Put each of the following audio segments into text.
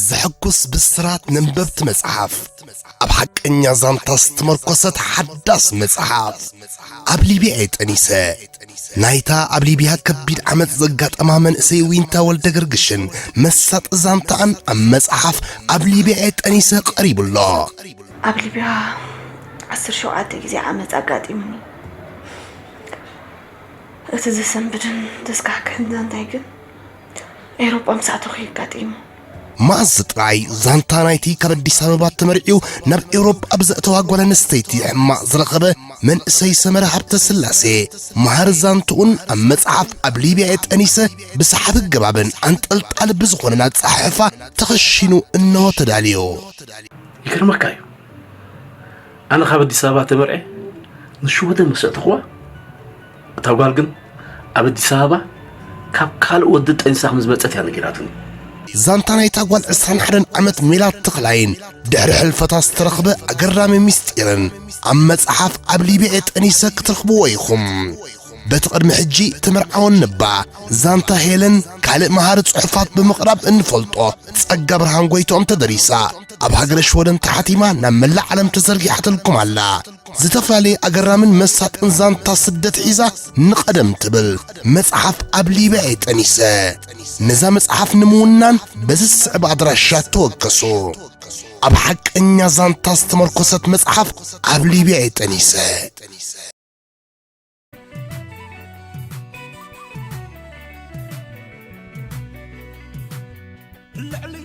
ዘሐጉስ ብስራት ነንበብቲ መጽሓፍ፣ ኣብ ሓቀኛ ዛንታ ዝተመርኮሰት ሓዳስ መጽሓፍ፣ ኣብ ሊብያ እየ ጠኒሰ። ናይታ ኣብ ሊብያ ከቢድ ዓመጽ ዘጋጠማ መንእሰይ ዊንታ ወልደ ገርግሽን መሳጢ ዛንታኣን ኣብ መጽሓፍ ኣብ ሊብያ እየ ጠኒሰ ቀሪቡ ኣሎ። ኣብ ሊብያ ዓሰርተ ሸውዓተ ግዜ ዓመጽ ኣጋጢሙኒ። እቲ ዘሰንብድን ዘስካሕክሕን ዛንታይ ግን ኤውሮጳ ምስ ኣተኹ እዩ ኣጋጢሙ። መኣዝ ጥራይ ዛንታ ናይቲ ካብ ኣዲስ ኣበባ ተመርዕዩ ናብ ኤውሮጳ ብዘእተዋ ጓል ኣንስተይቲ ሕማቕ ዝረኸበ መንእሰይ ሰመረ ሃብተስላሴ፣ መሃሪ ዛንትኡን ኣብ መጽሓፍ ኣብ ሊብያ እየ ጠኒሰ ብሰሓቢ ኣገባብን ኣንጠልጣሊ ብዝኾነን ኣጸሓሕፋ ተኸሺኑ እንሆ ተዳልዩ። ይገርመካ እዩ። ኣነ ካብ ኣዲስ ኣበባ ተመርዐ ምስ ሽወደን ምስ ኣእተኽዋ፣ እታ ጓል ግን ኣብ ኣዲስ ኣበባ ካብ ካልእ ወዲ ጠኒሳ ከም ዝመጸት እያ ነጊራትኒ። ዛንታ ናይታ ጓል ዕስራን ሓደን ዓመት ሜላት ተኽላይን ድሕሪ ሕልፈታ ዝተረኽበ ኣገራሚ ምስጢርን ኣብ መጽሓፍ ኣብ ሊብያ እየ ጠኒሰ ክትረኽብዎ ኢኹም። በቲ ቅድሚ ሕጂ ተመርዓወን ነባ ዛንታ ሄለን ካልእ መሃሪ ጽሑፋት ብምቕራብ እንፈልጦ ጸጋ ብርሃን ጎይትኦም ተደሪሳ ኣብ ሃገረ ሽወደን ተሓቲማ ናብ መላእ ዓለም ተዘርጊሓትልኩም ኣላ። ዝተፈላለየ ኣገራምን መሳጥን ዛንታ ስደት ሒዛ ንቐደም ትብል መጽሓፍ ኣብ ሊብያ እየ ጠኒሰ። ነዛ መጽሓፍ ንምውናን በዚ ዝስዕብ ኣድራሻ ተወከሱ። ኣብ ሓቀኛ ዛንታ ዝተመርኮሰት መጽሓፍ ኣብ ሊብያ እየ ጠኒሰ። ልዕሊ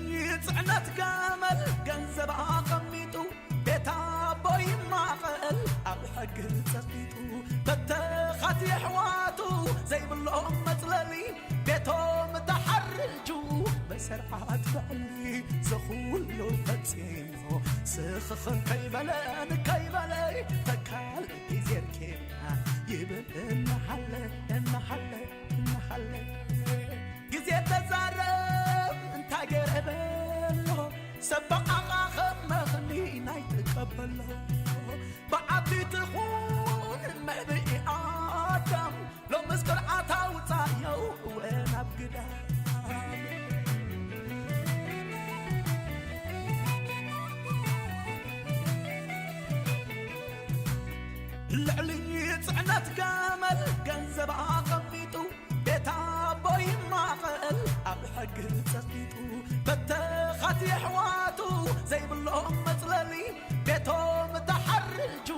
ጽዕነት ገመል ገንዘብ ኣቐሚጡ ቤት ኣቦይ ማቐል ኣብ ሕጊ ጸቂጡ በተኻት የሕዋቱ ዘይብሎም መጽለሊ ቤቶም ተሓርጁ በሰርዓት ብዕሊ ዘኹሉ ፈጺሙ ስኽኽን ከይበለ ንከይበለ ተካል ጊዜር ኬና ይብል እናሓለ እናሓለ እናሓለ ግዜ ተዛረብ እንታይ ገይረ በሎ ሰብ በቓቓ ከም መኽኒ ናይ ትቀበሎ ብዓቢ ትኹን መብኢ ኣዳም ሎምስ ቅርዓት ኣውጻዮ እወ ናብ ግዳም ልዕሊ ጽዕነት ገመል ገንዘብ ኣቐሚጡ ቤት ኣቦይ ማቐል ኣብ ሕጊ ጸቂጡ በተኻት የሕዋቱ ዘይብሎም መጽለሊ ቤቶም ተሓርጁ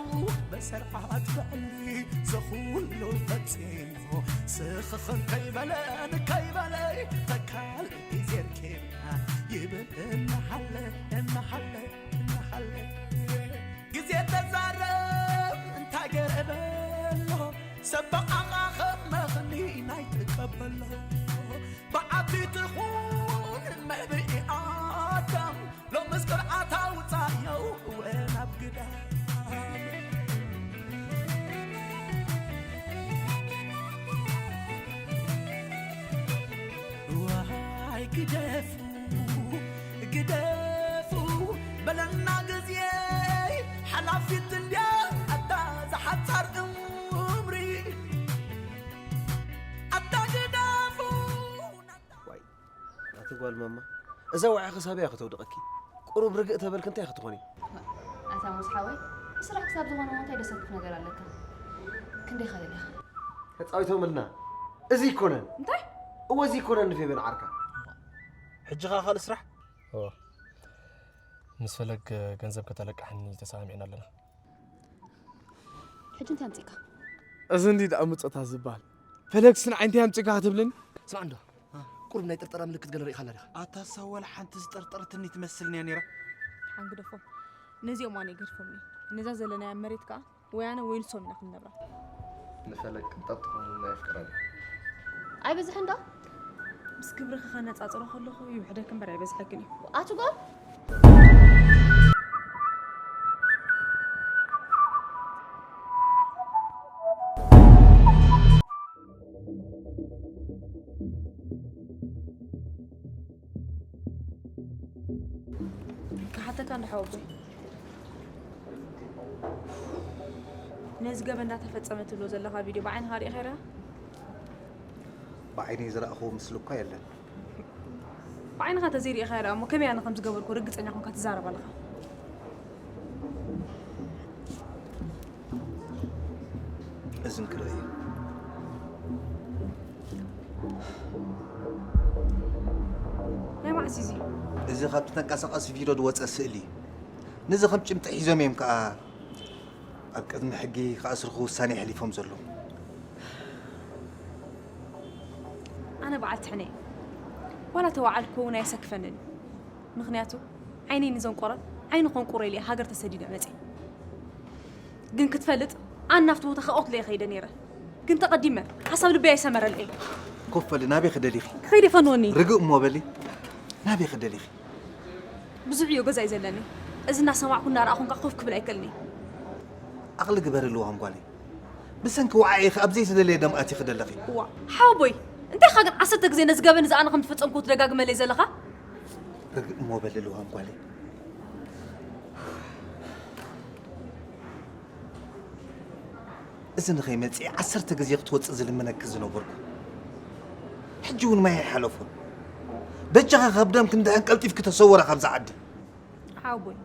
በሰርዓት ብዕሊ ዘኹሉ ፈጺሙ ስኽኽን ከይበለ ንከይበለ ተካል ጊዜር ኬና ይብል እናሓለ እናሓለ እናሓለ ግዜ ተዛረብ እንታይ ገይረ በሎ ሰብ በቓቓ ከም መኽኒ ናይ ትቀበሎ ብዓቢ ትኹን መብኢ ኣዳም ሎምስ ቅርዓት ኣውጻዮ እወ ናብ ግዳም ዋይ ግደፉ ግደፉ በለና ግዜ ሓላፊት እንድያ ኣታ ዝሓጻር እምሪ ኣታ ግደፉ ዋይ ኣቲ ጓል ማማ እዛ ዋዒ ክሳብ እያ ከተውድቐኪ ቁሩብ ርግእ ተበልክ እንታይ ክትኾኒ ኣታ ሙስ ሓወይ ንስራሕ ክሳብ ዝኾነ ሞ እንታይ ደሰክፍ ነገር ኣለካ ክንደይ ኸለል ኢኻ ተጻዊቶምልና እዚ ይኮነን እንታይ እወ እዚ ይኮነን ንፌበን ዓርካ ሕጂ ኸኣ ካልእ ስራሕ ምስ ፈለግ ገንዘብ ከተለቅሕኒ ተሰማሚዕና ኣለና ሕጂ እንታይ ኣምጺእካ እዚ እንዲ ደኣ ምጸታ ዝበሃል ፈለግ ስንዓይ እንታይ ኣምጺእካ ክትብልኒ ስማዕ እንዶ ቁሩብ ናይ ጥርጠራ ምልክት ገለ ርኢኻላ ዲኻ ኣታ እሳ ወላ ሓንቲ ዝጠርጠረትኒ ትመስልንያ ነይራ ሓንግደፎም ነዚኦም ኣነ ይገድፎምኒ ነዛ ዘለናያ መሬት ከኣ ወያነ ወይ ንሶም ኢና ክንነብራ። ንፈለግ ቅብጠጥ ናይ ኣፍቅራ ድዩ? ኣይበዝሕን ዶ? ምስ ግብርኺ ከነጻጽሮ ከለኹ ይውሕደኪ እምበር ኣይበዝሐክን እዩ። ኣቲ ጓል ክሓተካ እንዶ ሓወቦይ ነዚ ገበን እንዳተፈጸመ ትብሎ ዘለኻ ቪድዮ ብዓይንኻ ርኢኻ ርኣ? ብዓይነይ ዝረኣኽዎ ምስሊ እኳ የለን። ብዓይንኻ እንተዘይርኢኻዮ ደኣ እሞ ከመይ ኣነ ከም ዝገበርኩ ርግጸኛ ኮንካ ትዛረብ ኣለኻ? እዝን ክርኢ እዩ። ናይ መዓስ እዩ እዚ? እዚ ካብቲ ተንቀሳቓሲ ቪድዮ ዝወጸ ስእሊ እዩ። ነዚ ከም ጭምጢ ሒዞም እዮም ከኣ ኣብ ቅድሚ ሕጊ ክኣስርኹ ውሳኔ ኣሕሊፎም ዘለዉ። ኣነ በዓልቲ ሕነ እየ። ዋላ ተወዓልኩ እውን ኣየሰክፈንን። ምኽንያቱ ዓይነይ ንዘንቆረ ዓይኑ ከንቁሮ ኢለ ሃገር ተሰዲደ መፅየ። ግን ክትፈልጥ ኣነ ናብቲ ቦታ ከቐትሎ እየ ከይደ ነይረ። ግን ተቐዲመ ሓሳብ ልበይ ኣይሰመረለይ። ኮፍ በሊ፣ ናበይ ክደሊኺ? ክኸይደ ፈንወኒ። ርግእ እሞ በሊ፣ ናበይ ክደሊኺ? ብዙሕ እዩ ገዛ እዩ ዘለኒ። እዚ እናሰማዕኩ እናረኣኹን ከ ኮፍ ክብል ኣይክእልኒ። ኣቕሊ ግበሪ ልዋም ጓለይ። ብሰንኪ ወዓኢኺ ኣብ ዘይተደለየ ደም ኣቲኺ ደለኺ። እዋ፣ ሓወቦይ፣ እንታይ ኢኻ ግን ዓሰርተ ግዜ ነዚ ገበን እዚ ኣነ ከም ዝፈጸምኩ ትደጋግመለይ ዘለኻ? ርግእ እሞ በሊ ልዋም ጓለይ። እዚ ንኸይመጽእ ዓሰርተ ግዜ ክትወጽእ ዝልምነኪ ዝነበርኩ። ሕጂ እውን ማይ ኣይሓለፎን። በጃኻ ካብ ደም ክንድሕን ቀልጢፍኪ ተሰወራ ካብዛ ዓዲ። ሓወቦይ፣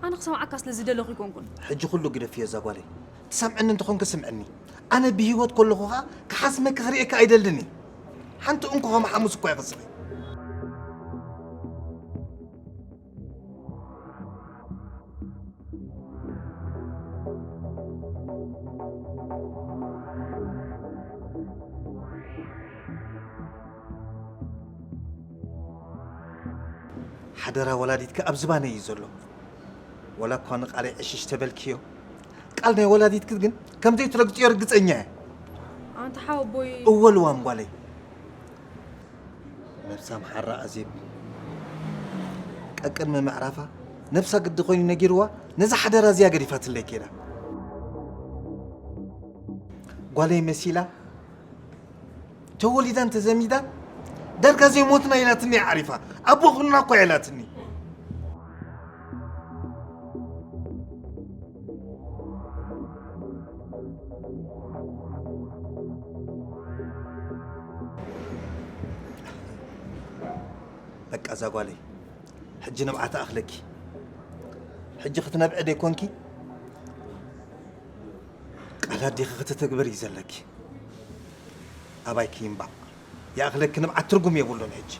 ኣነ ክሰምዓካ ስለ ዝደለኹ ኣይኮንኩን። ሕጂ ኩሉ ግደፍዮ እዛ ጓለይ። ትሰምዕኒ እንተኾንኪ ስምዕኒ። ኣነ ብህይወት ከለኹ ኸኣ ክሓስመኪ ክርእየኪ ኣይደልን እየ። ሓንቲ እንኮ ከም ሓሙስ እኳ ኢኺ ስኺ። ሓደራ ወላዲትኪ ኣብ ዝባነይ እዩ ዘሎ። ወላ እኳ ንቃለይ ዕሽሽ ተበልክዮ፣ ቃል ናይ ወላዲትኪ ግን ከም ዘይትረግጽዮ ርግጸኛ እየ። ኣንታ ሓወቦይ። እወ ልዋም ጓለይ። ነብሳ ምሓራ ኣዜብ ቀቅድሚ ምዕራፋ ነብሳ ግዲ ኮይኑ ነጊርዋ፣ ነዛ ሓደራ እዚኣ ገዲፋትለይ ከይዳ። ጓለይ መሲላ ተወሊዳን ተዘሚዳን ዳርጋ ዘይሞትና ኢላትኒ እያ ዓሪፋ። ኣቦ ኩንና እኮ እያ ኢላትኒ። በቃ እዛ ጓለይ ሕጂ ንብዓት ኣኽለኪ። ሕጂ ክትነብዒ ደይኮንኪ ቃል ኣዴኺ ከተተግብሪ እዩ ዘለኪ። ኣባይኪ ይንባዕ። ይኣኽለኪ ንብዓት ትርጉም የብሉን ሕጂ።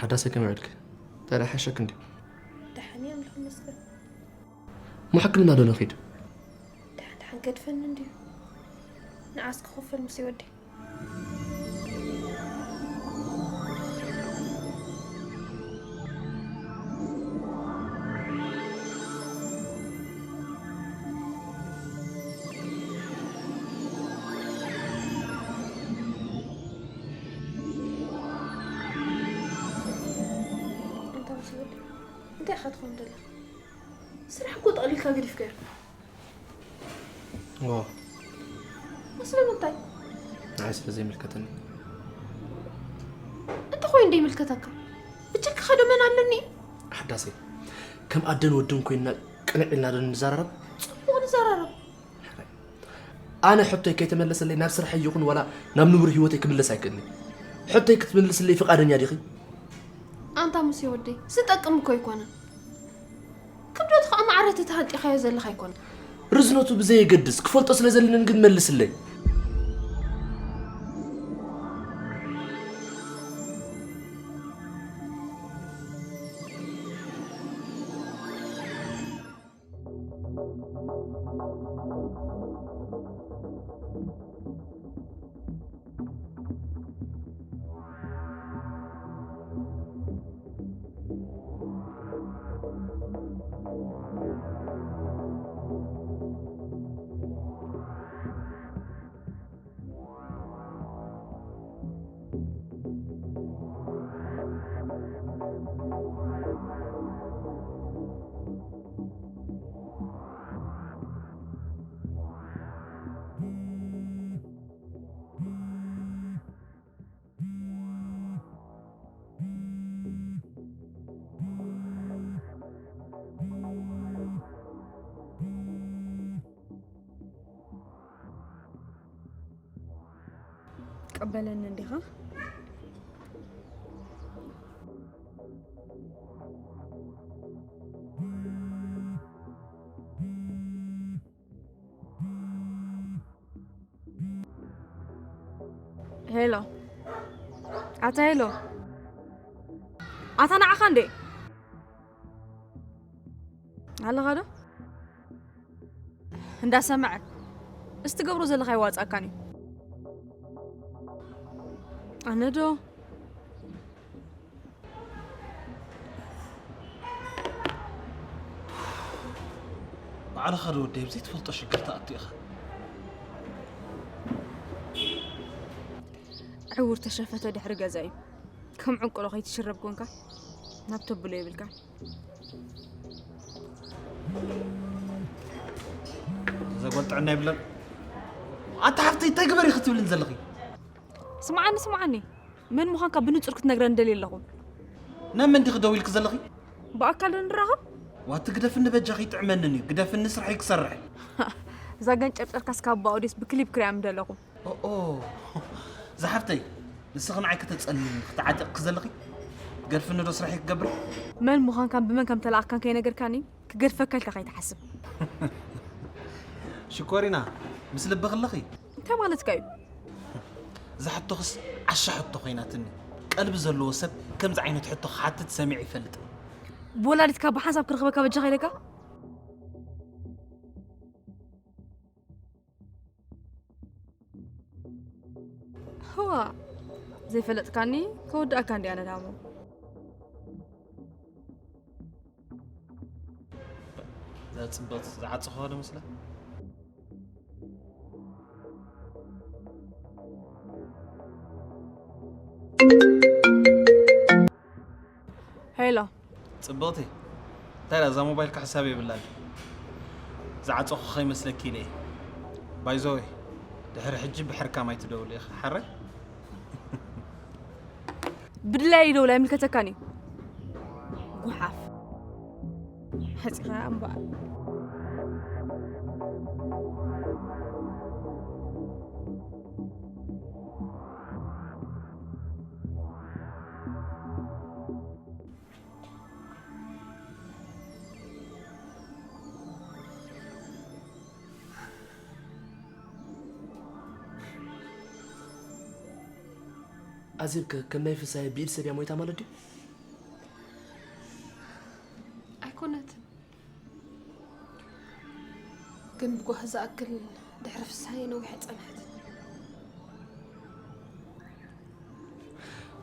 ሓዳሰ ከመይ ውዕልኪ? እንታይ ደኣ ሓሸክ እንድዩ? ደሓን እየ ኣምላኽ ይመስገን። እሞ ሕክምና ዶ ንኺድ? ደሓን ደሓን ገድፈኒ እንድዩ። ንዓስ ክኸፈል ሙሴ ወደይ። እንታይ ምስ ወዲ? እንታይ ኢኻ ትኸውን ዘለኻ? ስራሕ እኮ ጠቕሊልካ ገዲፍካዮ። ዋ። ስለምንታይ? ንዓይ ስለ ዘይምልከተኒ። እንተኾይኑ ደይምልከተካ። ብጀካኻ ዶ መን ኣለኒ? ሓዳሰይ፣ ከም ኣደን ወድን ኮይንና ቅንዕ ኢልና ዶ ንዘራረብ? ጽቡቕ ንዘራረብ። ሕራይ። ኣነ ሕቶይ ከይተመለሰለይ ናብ ስርሐይ ይኹን ዋላ ናብ ንቡር ህይወተይ ክምለስ ኣይክእልኒ። ሕቶይ ክትምልስለይ ፍቓደኛ ዲኺ? ኣንታ ሙሴ ወደይ፣ ዝጠቅም እኮ ኣይኮነን። ክብደቱ ኸኣ ማዕረ እቲ ተሃንጢኻዮ ዘለኻ ኣይኮነን። ርዝነቱ ብዘየገድስ፣ ክፈልጦ ስለ ዘለኒ ግን መልስለይ። ትቕበለኒ እንዲኻ? ሄሎ፣ ኣታ ሄሎ፣ ኣታ ንዓኻ እንዴ ኣለኻ ዶ? እንዳሰምዐ እስቲ ገብሮ ዘለኻ ይዋጻካን እዩ። ኣነ ዶ? ባዕልኻ ዶ ወደይ ብዘይትፈልጦ ሽግር ትኣቱ ኢኻ። ዕውር ተሸፈተ ድሕሪ ገዛ እዩ። ከም ዕንቁሎ ከይትሽረብ ኮንካ ናብ ተብሎ የብልካ። ዘጎል ጥዕና ይብለን። ኣታ ሓፍተይ እንታይ ግበሪ ክትብልን ዘለኺ? ስምዓኒ ስምዓኒ፣ መን ምዃንካ ብንጹር ክትነግረን ደልየ ኣለኹ። ናብ መን ዲኺ ደው ኢልኪ ዘለኺ? ብኣካል ዶ ንራኸብ? ዋቲ ግደፍኒ በጃኺ፣ ይጥዕመንን እዩ። ግደፍኒ፣ ስራሐይ ክሰርሕ። እዛ ገንጨርጨርካስ ካብ ባኦዴስ ብክሊፕ ክሪኣ ምደለኹ። ኦኦ፣ ዝሓፍተይ፣ ንስኺ ንዓይ ከተጸልምኒ ክትዓጢቕኪ ዘለኺ? ገድፍኒ ዶ ስራሐይ ክገብር? መን ምዃንካን ብመን ከም ተለኣኽካን ከይነገርካኒ ክገድፈካ ኢልካ ከይትሓስብ። ሽኮሪና፣ ምስ ልቢ ክለኺ? እንታይ ማለትካ እዩ? እዛ ሕቶኽስ ዓሻ ሕቶ ኮይናትኒ። ቀልቢ ዘለዎ ሰብ ከምዚ ዓይነት ሕቶ ክሓትት ሰሚዐ ይፈልጥ። ብወላዲትካ ብሓንሳብ ክረኽበካ በጃኻ ኢለካ? ህዋ፣ ዘይፈለጥካኒ ከወድኣካ እንዲ ኣነ ዳሞ። እዛ ጽብቕቲ ዝዓጸኽዋ ዶ መስላ? ሄሎ። ጽብቕቲ፣ እንታይ ደኣ እዛ ሞባይልካ ሕሳብ የብላን። ዝዓጸኹ ከይመስለኪ ኢለ እየ። ባይ ዘ ወይ፣ ድሕሪ ሕጂ ብሕርካም ኣይትደውሊ ኢኺ፣ ሓራይ? ብድላይ ይደውል፣ ኣይምልከተካን እዩ። ጉሓፍ። ሓጺኻ እምበኣር። ኣዜብ ከ ከም ናይ ፍሳየ ብኢድ ሰብ እያ ሞይታ ማለት ድዩ? ኣይኮነትን። ግን ብጓህ ዝኣክል ድሕሪ ፍሳየ ነዊሕ ኣይጸንሐትን።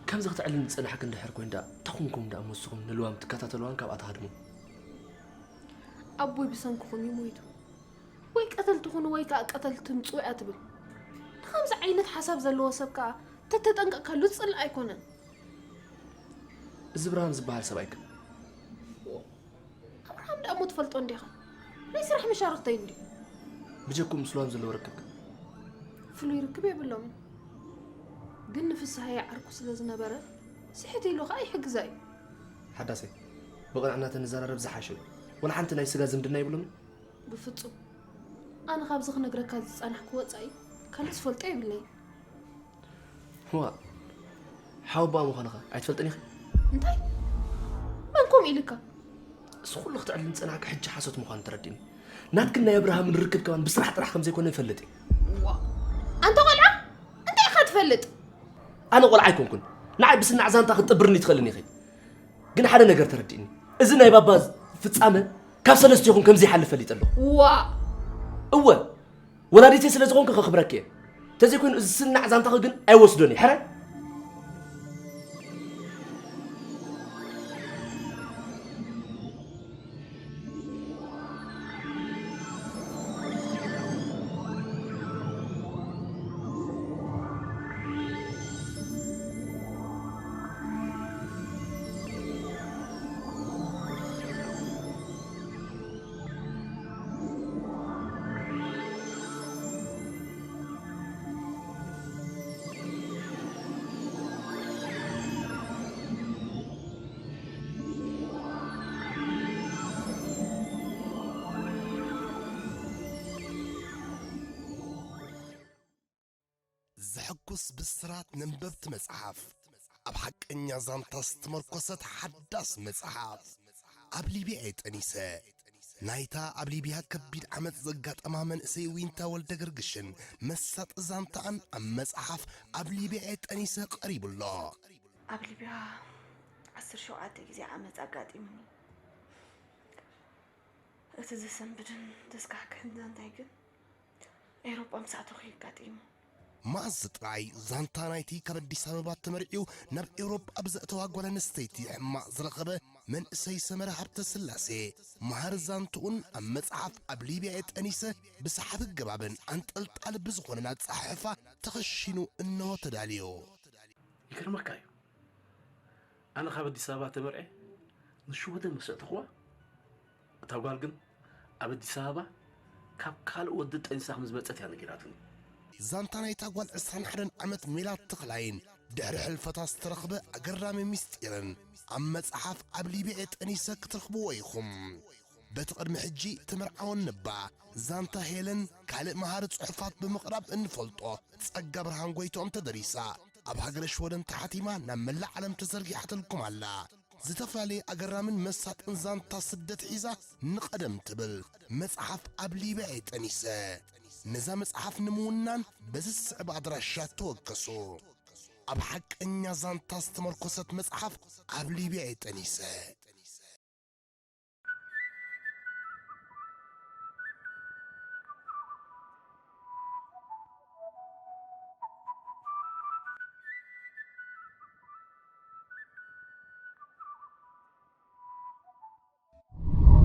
ከምዚ ክትዕልል ዝጸናሕክ እንድሕር ኮይኑ ደኣ፣ እንታይ ኮንኩም ደኣ እሞ ንስኹም ንልዋም ትከታተልዋን ካብኣ ትሃድሙ? ኣቦይ ብሰንክኹም እዩ ሞይቱ። ወይ ቀተልቲ ኩኑ ወይ ከኣ ቀተልቲ ምጽኡ እያ ትብል። ንኸምዚ ዓይነት ሓሳብ ዘለዎ ሰብ ከኣ ተተጠንቀቕካሉ ዝጽላእ ኣይኮነን። እዚ ብርሃን ዝበሃል ሰብኣይክ? ኣብርሃም ደኣ እሞ ትፈልጦ እንዲኻ? ናይ ስራሕ መሻርኽተይ እንድዩ። ብጀኩም ምስ ልዋም ዘለዎ ርክብክ? ፍሉይ ርክብ የብሎምን። ግን ንፍስሃየ ዓርኩ ስለ ዝነበረ ስሕት ኢሉ ኸኣ ይሕግዛ እዩ። ሓዳሰይ፣ ብቕንዕና ተንዘራረብ ዝሓሸ እዩ። ወላ ሓንቲ ናይ ስጋ ዝምድና የብሎምን? ብፍጹም። ኣነ ካብዚ ክነግረካ ዝጸናሕኩ ወጻኢ ካልእ ዝፈልጦ የብለይን። ዋ፣ ሓወቦኣ ምዃንኻ ኣይትፈልጥን ኢኺ? እንታይ? መን ከምኡ ኢልካ? እዚ ኩሉ ክትዕልል ዝጸናሕካ ሕጂ ሓሶት ምዃኑ ተረዲእኒ። ናትክን ናይ ኣብርሃምን ርክብ ከማን ብስራሕ ጥራሕ ከም ዘይኮነ እፈልጥ እየ። ዋ፣ ኣንታ ቆልዓ፣ እንታይ ኢኻ ትፈልጥ? ኣነ ቆልዓ ኣይኮንኩን። ንዓይ ብስናዕ ዛንታ ክትጥብርኒ ትኽእልኒ ኢኺ። ግን ሓደ ነገር ተረዲእኒ። እዚ ናይ ባባ ፍጻመ ካብ ሰለስቲኹም ከም ዘይሓልፍ ፈሊጠ ኣለኹ። ዋ! እወ፣ ወላዲተይ ስለ ዝኾንኪ ከኽብረኪ እየ። ተዘይኮይኑ እዚ ስናዕ ዛንታኺ ግን ኣይወስዶን እየ። ሕራይ? ትኩስ ብስራት ነንበብቲ መጽሓፍ። ኣብ ሓቀኛ ዛንታ ዝተመርኮሰት ሓዳስ መጽሓፍ። ኣብ ሊብያ እየ ጠኒሰ። ናይታ ኣብ ሊብያ ከቢድ ዓመጽ ዘጋጠማ መንእሰይ ዊንታ ወልደ ገርግሽን መሳጢ ዛንታኣን ኣብ መጽሓፍ ኣብ ሊብያ እየ ጠኒሰ ቀሪቡ ኣሎ። ኣብ ሊብያ ዓሰርተ ሸውዓተ ግዜ ዓመጽ ኣጋጢሙኒ። እቲ ዘሰንብድን ዘስካሕክሕን ዛንታይ ግን ኤውሮጳ ምስ ኣተኹ እዩ ኣጋጢሙ። መኣዝ ጥራይ ዛንታ ናይቲ ካብ ኣዲስ ኣበባ ተመርዕዩ ናብ ኤውሮጳ ብዘእተዋ ጓል ኣንስተይቲ ሕማቕ ዝረኸበ መንእሰይ ሰመረ ሃብተ ስላሴ መሃር ዛንትኡን ኣብ መጽሓፍ ኣብ ሊብያ እየ ጠኒሰ ብሰሓቢ ኣገባብን ኣንጠልጣሊ ብዝኾነን ኣጸሓሕፋ ተኸሺኑ እነሆ ተዳልዩ። ይገርመካ እዩ። ኣነ ካብ ኣዲስ ኣበባ ተመርዐ ንሽወደን ምስ ኣእተኽዋ፣ እታ ጓል ግን ኣብ ኣዲስ ኣበባ ካብ ካልእ ወዲ ጠኒሳ ከም ዝመጸት እያ ነጊራትኒ። ዛንታ ናይታ ጓል ዕስራን ሓደን ዓመት ሜላት ተኽላይን ድሕሪ ሕልፈታ ዝተረኽበ ኣገራሚ ምስጢርን ኣብ መጽሓፍ ኣብ ሊብያ እየ ጠኒሰ ክትረኽብዎ ኢኹም። በቲ ቅድሚ ሕጂ ተመርዓወን ነባ ዛንታ ሄለን ካልእ መሃሪ ጽሑፋት ብምቕራብ እንፈልጦ ጸጋ ብርሃን ጎይትኦም ተደሪሳ ኣብ ሃገረ ሽወደን ተሓቲማ ናብ መላእ ዓለም ተዘርጊሓትልኩም ኣላ። ዝተፈላለየ ኣገራምን መሳጥን ዛንታ ስደት ሒዛ ንቐደም ትብል መጽሓፍ ኣብ ሊብያ እየ ጠኒሰ። ነዛ መጽሓፍ ንምውናን በዚ ዝስዕብ ኣድራሻ ተወከሱ። ኣብ ሓቀኛ ዛንታ ዝተመርኮሰት መጽሓፍ ኣብ ሊብያ እየ ጠኒሰ።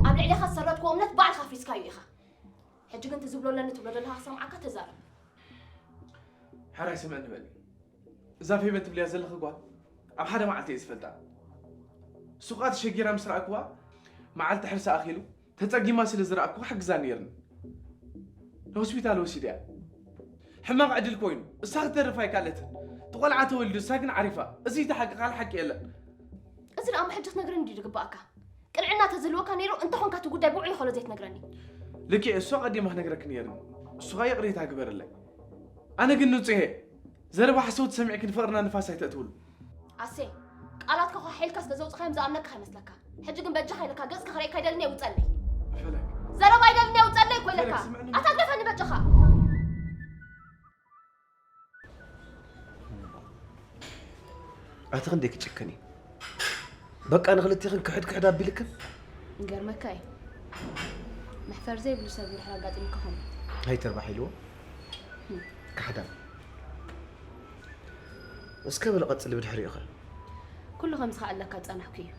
ኣብ ልዕሌኻ ዝሰረትክዎ እምነት ባዕልኻ ኣፍሪስካዮ ኢኻ። ሕጂ ግን እቲ ዝብሎ ኣለኒ ትብሎ ዘለኻ ክሰምዓካ ተዛረብ። ሕራይ ስምዕኒ በሊ። እዛ ፌበን ትብልያ ዘለኺ ጓል ኣብ ሓደ መዓልቲ እየ ዝፈልጣ። ሱቓ ተሸጊራ ምስ ረኣክዋ መዓልቲ ሕርሲ ኣኺሉ ተጸጊማ ስለ ዝረኣክዋ ሓግዛኒ ነይርኒ። ንሆስፒታል ወሲደያ። ሕማቕ ዕድል ኮይኑ እሳ ክትተርፍ ኣይከኣለትን። እቲ ቆልዓ ተወሊዱ እሳ ግን ዓሪፋ። እዚ እቲ ሓቂ ካልእ ሓቂ የለን። እዚ ደኣ እሞ ሕጂ ክትነግረኒ ድዩ ዝግባኣካ? ቅንዕና ተዝህልወካ ነይሩ እንተኾንካ እቲ ጉዳይ ብውዕይ ኸሎ ዘይትነግረኒ። ልክዕ እሱ ኣቐዲማ ክነግረኪ ነይርኒ። እሱ ኸኣ ይቕሬታ ግበርለይ። ኣነ ግን ንጹህ እየ። ዘረባ ሓሰውቲ ሰሚዕኪ ንፍቕርና ንፋስ ኣይተእትውሉ። ኣሴ ቃላትካ ኳሒልካ ስለ ዘውጽኻዮም ዝኣምነካ ከይመስለካ። ሕጂ ግን በጃኻ ኢለካ ገጽካ ክርእየካ ኣይደልን እየ ውጸለይ። ፈለግ ዘረባ ኣይደልን እየ ውጸለይ እኮ ኢለካ። ፈለግ ስምዕኒ። ኣታ ግደፈኒ በጃኻ። ኣቲ ክንደይ ክጭክን እዩ በቃ ንክልቲኽን ክሕድ ክሕድ ኣቢልክን። ይገርመካ እዩ መሕፈር ዘይብሉ ሰብ እንድሕር ኣጋጢሙካ ከምኡ። ኣይተርባሕ ኢልዎ ካሕዳም። እስከ በለ ቀጽሊ ብድሕሪኡ ከ። ኩሉ ከም ዝኸኣለካ ዝጸናሕኩ እዩ።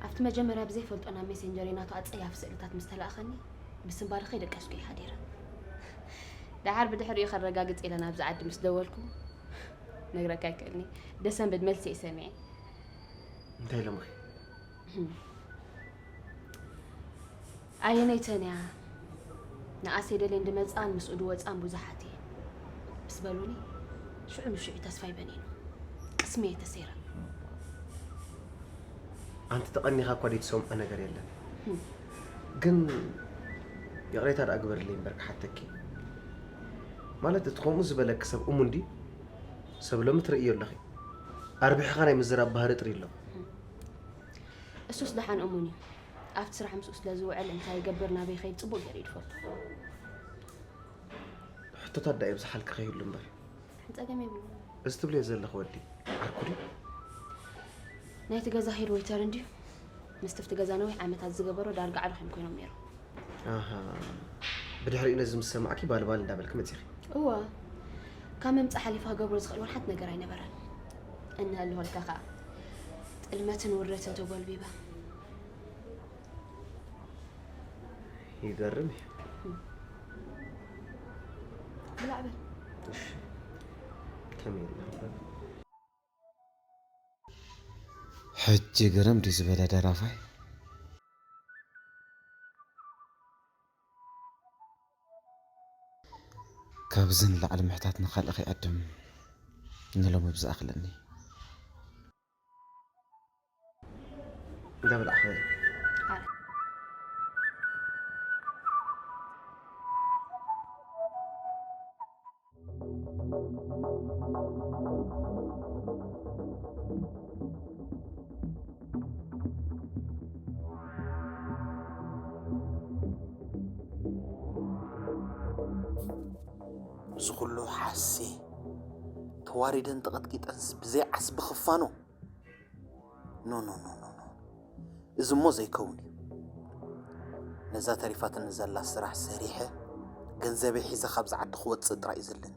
ኣብቲ መጀመርያ ብዘይፈልጦ ናብ ሜሴንጀረይ ናቱ ኣጸያፊ ስእልታት ምስ ተላእኸኒ ብስንባደ ከይደቀስኩ እየ ሓዲረ። ደሓር ብድሕሪኡ ከረጋግጽ ኢለ ናብዚ ዓዲ ምስ ደወልኩ ነግረካ ኣይክእልኒ ደሰንብድ መልሲ እየ ሰሚዐ። እንታይ ኢሎምኺ? ኣየነይተን እያ ንኣሰይ ደልየን ድመጻን ምስኡ ድወጻን ብዙሓት እየን ምስ በሉኒ ሽዑ ንሽዑ ተስፋይ በኒኑ ቅስመይ እየ ተሰይረ። ኣንቲ ተቐኒኻ እኳ ደይትሰምዖ ነገር የለን። ግን ይቕሬታ ደኣ ግበርለይ እምበር ክሓተኪ። ማለት እቲ ከምኡ ዝበለኪ ሰብ እሙን ድዩ? ሰብ ሎሚ ትርእዮ ኣለኺ። ኣርቢሕኻ ናይ ምዝራብ ባህሪ ጥርይ ኣሎ። እሱስ ደሓን እሙን እዩ። ኣብቲ ስራሕ ምስኡ ስለ ዝውዕል እንታይ ይገብር ናበይ ይኸይድ ጽቡቕ ገይሩ እዩ ዝፈልጦ። ሕቶታት ደኣ የብዝሓልኪ ከይህሉ እምበር። ጸገም የብሉን። እዚ ትብልዮ ዘለኺ ወዲ ዓርኩ ድዩ? ናይቲ ገዛ ሄድ ዌይተር እንድዩ። ምስቲ ኣብቲ ገዛ ነዊሕ ዓመታት ዝገበሮ ዳርጋ ኣዕሩኽ እዮም ኮይኖም ነይሮም። ኣሃ ብድሕሪኡ ነዚ ምስ ሰማዕኪ ባልባል እንዳበልኪ መጺኺ። እወ ካብ ምምጻእ ሓሊፋ ክገብሮ ዝኽእል ወላ ሓንቲ ነገር ኣይነበረን። እንሀልሆልካ ከኣ ጥልመትን ውርደትን ተጎልቢበ። ይገርም እዩ። ብላዕ በል። እሺ ከመይ ኢልና? ሕጂ ግርም ድዩ ዝበለ ደራፋይ? ካብዚ ንላዕሊ ምሕታት ንኻልእ ከይዕድም ንሎሚ ብዝኣኽለኒ። እንዳበላዕኻ በል። እዚ ኩሉ ሓሴ ተዋሪደን ተቐጥቂጠንስ ብዘይ ዓስቢ ክፋኖ። ኖ ኖ ኖ ኖ ኖ፣ እዚ እሞ ዘይከውን እዩ። ነዛ ተሪፋትኒ ዘላ ስራሕ ሰሪሐ ገንዘበይ ሒዘ ካብዚ ዓዲ ክወፅእ ጥራይ እዩ ዘለኒ።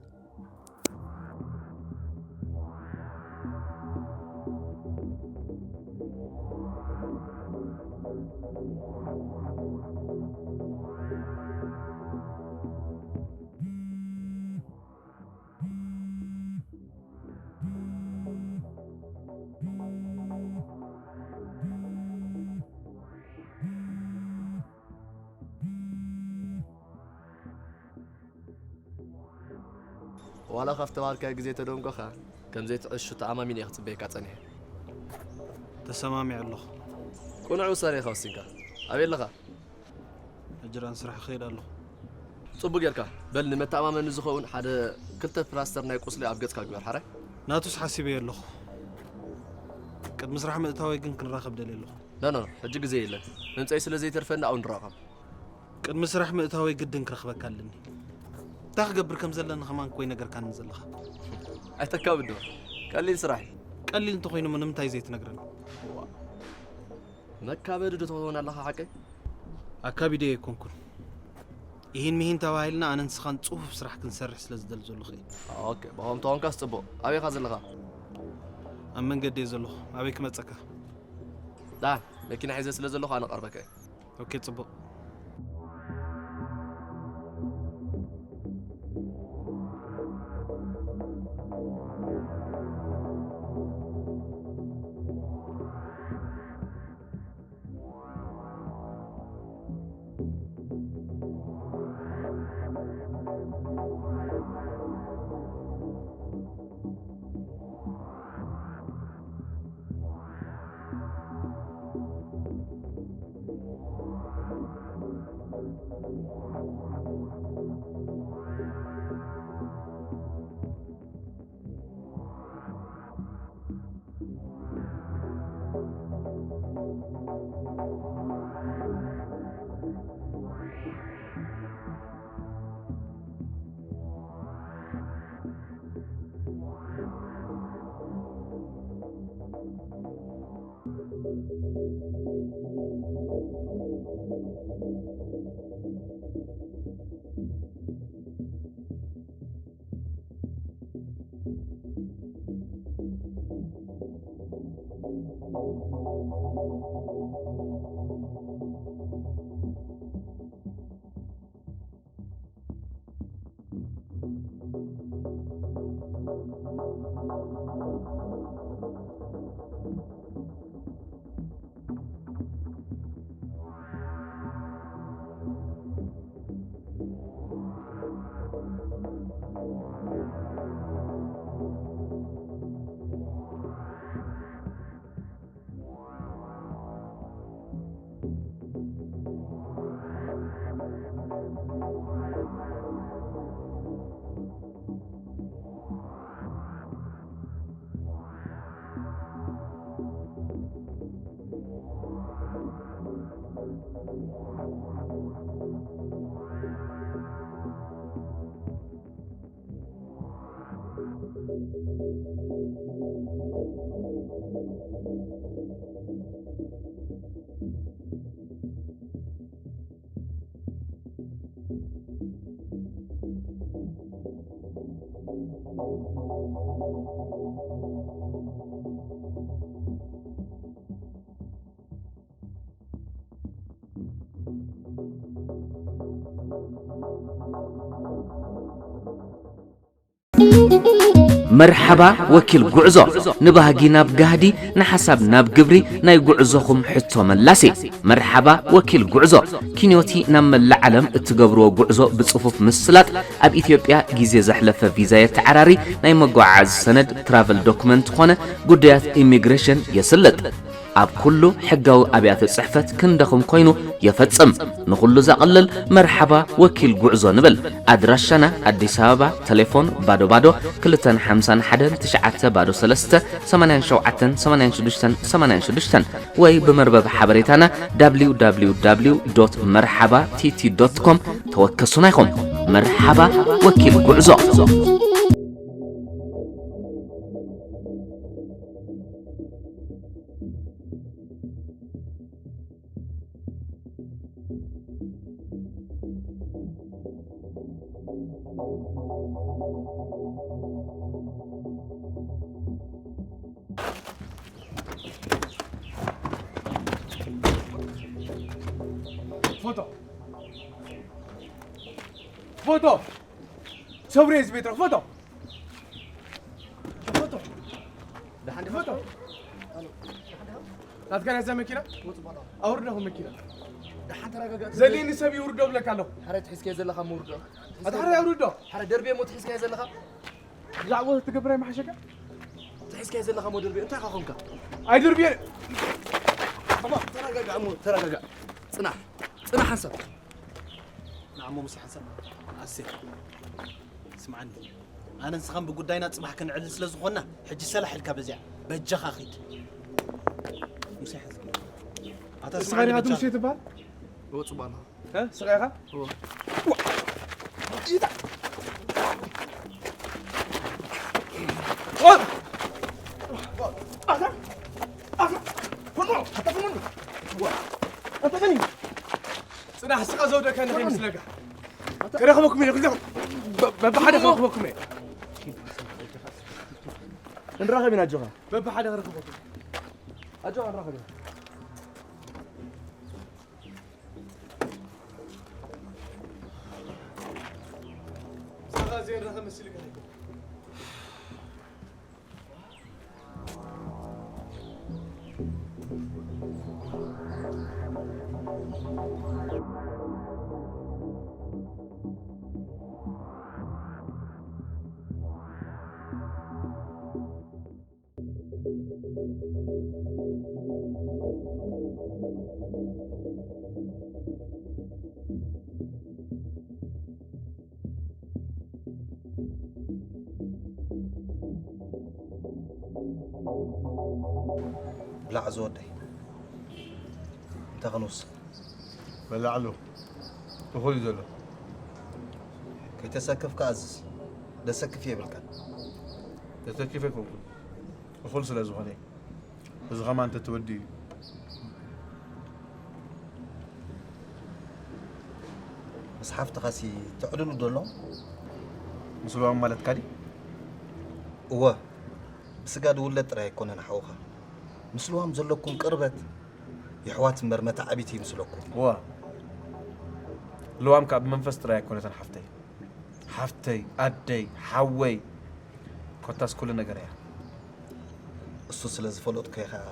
ዋላ ካብቲ ተባሃልካዮ ግዜ ተደንጎኻ፣ ከም ዘይትዕሹ ተኣማሚነ እየ ክጽበየካ ጸኒሐ። ተሰማሚዐ ኣለኹ። ቅኑዕ ውሳነ ኢኻ ወሲንካ። ኣበይ ኣለኻ? ሕጂ ደኣ ንስራሕ ክኸይድ ኣለኹ። ጽቡቕ ጌርካ። በል ንመተኣማመኒ ዝኸውን ሓደ ክልተ ፕላስተር ናይ ቁስሊ ኣብ ገጽካ ግበር ሓራይ። ናቱስ ሓሲበዮ ኣለኹ። ቅድሚ ስራሕ ምእታወይ ግን ክንራኸብ ደልየ ኣለኹ። ኖ ኖ፣ ሕጂ ግዜ የለን። ምምጸይ ስለ ዘይተርፈኒ ኣብኡ ንራኸብ። ቅድሚ ስራሕ ምእታወይ ግድን ክረኽበካ ኣለኒ። እንታይ ክገብር ከም ዘለኒ ከማን እኮ ኣይነገርካንን ዘለኻ። ኣይተካብዶ። ቀሊል ስራሕ እዩ። ቀሊል እንተኾይኑ ንምንታይ ዘይትነግረኒ? መካበዲ ዶ ትኸውን ኣለኻ ሓቀይ? ኣካቢደ ኣይኮንኩን። ኢሂን ሚሂን ተባሂልና ኣነን ንስኻን ጽፉፍ ስራሕ ክንሰርሕ ስለ ዝደሊ ዘለኹ እየ። ኦኬ፣ ብኸም ተኾንካስ ጽቡቕ። ኣበይ ኢኻ ዘለኻ? ኣብ መንገዲ እየ ዘለኹ። ኣበይ ክመጸካ? ዳ፣ መኪና ሒዘ ስለ ዘለኹ ኣነ ቀርበካ እየ። ኦኬ፣ ጽቡቕ። መርሓባ ወኪል ጉዕዞ፣ ንባህጊ ናብ ጋህዲ፣ ንሓሳብ ናብ ግብሪ፣ ናይ ጉዕዞኹም ሕቶ መላሲ። መርሓባ ወኪል ጉዕዞ፣ ኪንዮቲ ናብ መላእ ዓለም እትገብርዎ ጉዕዞ ብጽፉፍ ምስላጥ፣ ኣብ ኢትዮጵያ ግዜ ዘሕለፈ ቪዛ የተዓራሪ፣ ናይ መጓዓዓዚ ሰነድ ትራቨል ዶክመንት ኾነ ጉዳያት ኢሚግሬሽን የስልጥ። ኣብ ኩሉ ሕጋዊ ኣብያተ ጽሕፈት ክንደኹም ኮይኑ የፈጽም። ንኹሉ ዘቕልል መርሓባ ወኪል ጉዕዞ ንብል። ኣድራሻና ኣዲስ ኣበባ፣ ቴሌፎን ባዶ ባዶ ክልተን ሓምሳን ሓደን ትሽዓተ ባዶ ሰለስተ ሰማንያን ሸውዓተን ሰማንያን ሽዱሽተን ሰማንያን ሽዱሽተን ወይ ብመርበብ ሓበሬታና www መርሓባ ቲቲ ዶት ኮም ተወከሱና ኢኹም። መርሓባ ወኪል ጉዕዞ። ፎቶ ፎቶ ሰብሬ ዝቤት ፎቶ ፎቶ ደሓን ፎቶ ናትካ ናይዛ መኪና ኣውርዳኹ መኪና ደሓን ተረጋጋ። ዘልየኒ ሰብ ይውርዶ ብለካ ኣለኹ። ሓረ ትሒዝካዮ ዘለኻ ምውርዶ። ኣታ ሓረ ኣውርዶ። ሓረ ደርቤ ሞ ትሒዝካዮ ዘለኻ። ብዛዕባ ትገብር ኣይመሓሸካ። ትሒዝካዮ ዘለኻ ሞ ደርቤ እንታይ ኢኻ ኾንካ? ኣይድርቤ። ተረጋጋ እሞ ተረጋጋ። ጽናሕ ጽናሕ ሓንሳብ። ንዓሞ ሙሴ ሓንሳብ ኣሴ ስምዓኒ፣ ኣነ ንስኻን ብጉዳይና ጽባሕ ክንዕልል ስለ ዝኾንና፣ ሕጂ ሰላሕ ኢልካ በዚኣ በጃኻ ኺድ። ሙሴ ሓንሳብ ኣታ ንስኻ ስምዓኒ ዲኻ እቲ በጃኻ። ሙሴ ትበሃል? እወ፣ ጽቡቕ ኣለኻ። እ? ንስኻ ኢኻ? እወ። ጽናሕ ስኻ ዘውደከኒ ከይመስለካ። ክረኽበኩም እየ፣ ክልተኹም። በ-፣ በብሓደ ክረኽበኩም እየ። ንራኸብ ኢና ኣጆኻ። በብሓደ ክረኽበኩም። ኣጆኻ ንራኸብ ኢና። ስኻ ዘይንራኸብ መሲልካ። ብላዕ ዝወደይ፣ እንታይ ክንውስኽ? በላዕሉ እኹል እዩ ዘሎ። ከይተሰክፍካ ኣዝዝ። ደሰክፍ የብልካን። ተሰኪፈ ኣይኮንኩን። እኹል ስለ ዝኾነ። እዚ ኸማን ተትወዲ እዩ። ምስ ሓፍትኻሲ ትዕልሉ ዶ ኣሎ? ምስ ልዋም ማለትካ ድዩ? እወ፣ ብስጋ ድውለድ ጥራይ ኣይኮነን ሓውኻ። ምስ ልዋም ዘለኩም ቅርበት የሕዋት እምበር መተዓቢቲ ይምስለኩም። እወ፣ ልዋም ከኣ ብመንፈስ ጥራይ ኣይኮነትን ሓፍተይ። ሓፍተይ፣ ኣደይ፣ ሓወይ፣ ኮታስ ኩሉ ነገር እያ። እሱ ስለ ዝፈለጥኩ እየ ኸኣ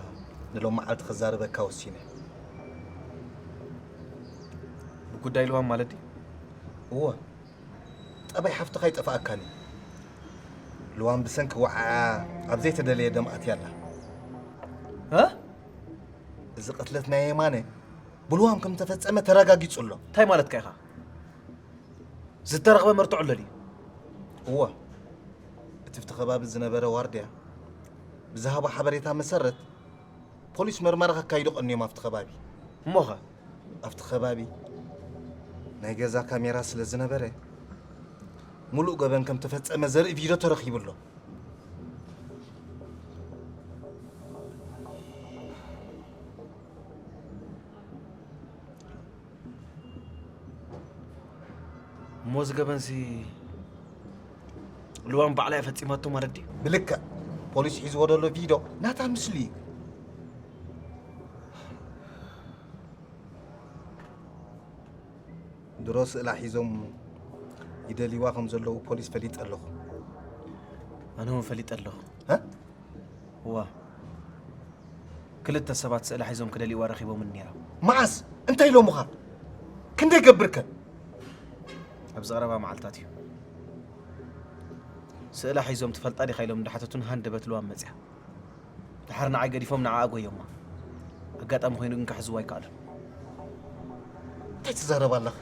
ንሎም መዓልቲ ክዛረበካ ወሲነ። ብጉዳይ ልዋም ማለት ድዩ? እወ። ጠባይ ሓፍትኻ ኣይጠፍኣካን እዩ። ልዋም ብሰንኪ ወዓዓ ኣብ ዘይተደለየ ደም ኣትያ ኣላ። እ? እዚ ቅትለት ናይ የማነ ብልዋም ከም ተፈጸመ ተረጋጊጹ ኣሎ። እንታይ ማለትካ ኢኻ? ዝተረኽበ መርትዖ ኣሎ ድዩ? እወ። እቲ ኣብቲ ከባቢ ዝነበረ ዋርድያ ብዝሃቦ ሓበሬታ መሰረት፣ ፖሊስ መርመራ ከካይዱ ቀንዮም ኣብቲ ከባቢ። እሞኸ? ኣብቲ ከባቢ ናይ ገዛ ካሜራ ስለ ዝነበረ፣ ሙሉእ ገበን ከም ተፈጸመ ዘርኢ ቪድዮ ተረኺቡ ኣሎ። እሞ እዚ ገበንሲ ልዋም ባዕላ እያ ፈጺማቶ ማለት ድዩ? ብልክዕ ፖሊስ ሒዝዎ ዘሎ ቪድዮ ናታ ምስሊ እዩ። ድሮ ስእላ ሒዞም ይደልይዋ ከም ዘለዉ ፖሊስ ፈሊጠ ኣለኹ። ኣነ እውን ፈሊጠ ኣለኹ። እ? እዋ። ክልተ ሰባት ስእላ ሒዞም ክደልይዋ ረኺቦምን ነይሮም። መዓስ? እንታይ ኢሎምኻ? ክንደይ ገብርከ? ኣብዚ ቀረባ መዓልታት እዩ። ስእላ ሒዞም ትፈልጣ ዲኻ ኢሎም እንዳሓተቱን ሃንደበት ልዋም መጽያ። ድሓር ንዓይ ገዲፎም ንዓኣ ጎዮማ። ኣጋጣሚ ኮይኑ ግን ክሕዝዎ ኣይከኣሉን። እንታይ ትዛረብ ኣለኻ?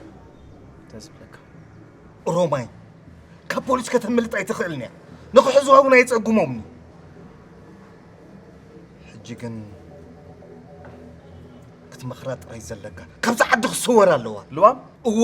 እንታይ ዝብለካ? ሮማይ፣ ካብ ፖሊስ ከተምልጥ ኣይትኽእልን እያ። ንኽሕዝዋ እውን ኣየጸግሞምን እዩ። ሕጂ ግን ክትመኽራ ጥራይ ዘለካ። ካብዛ ዓዲ ክስወር ኣለዋ። ልዋም እወ።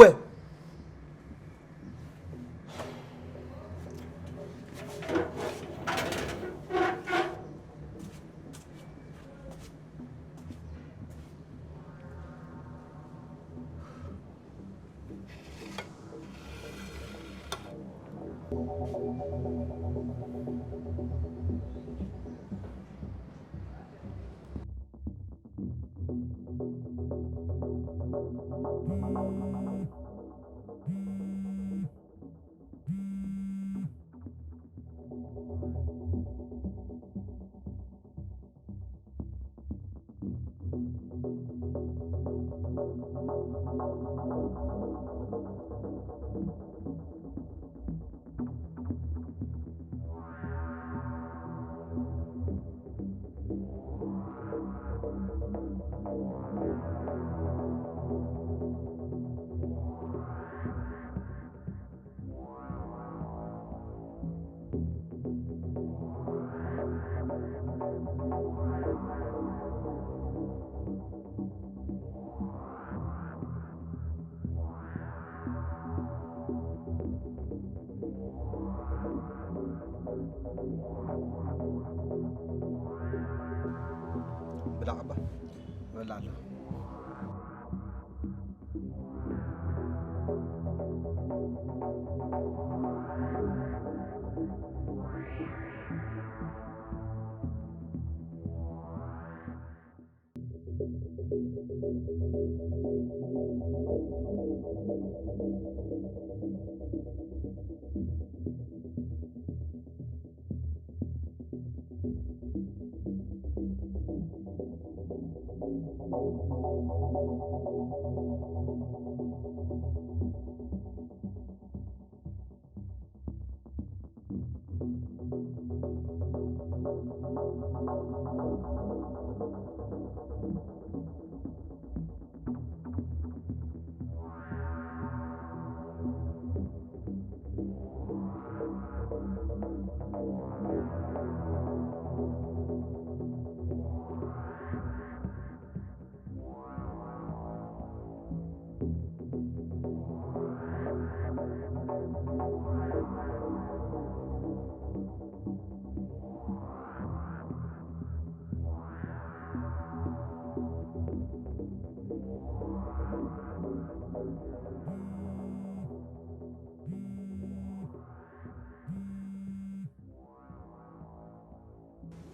ብላዕ እባ። እበልዕ ኣለኹ።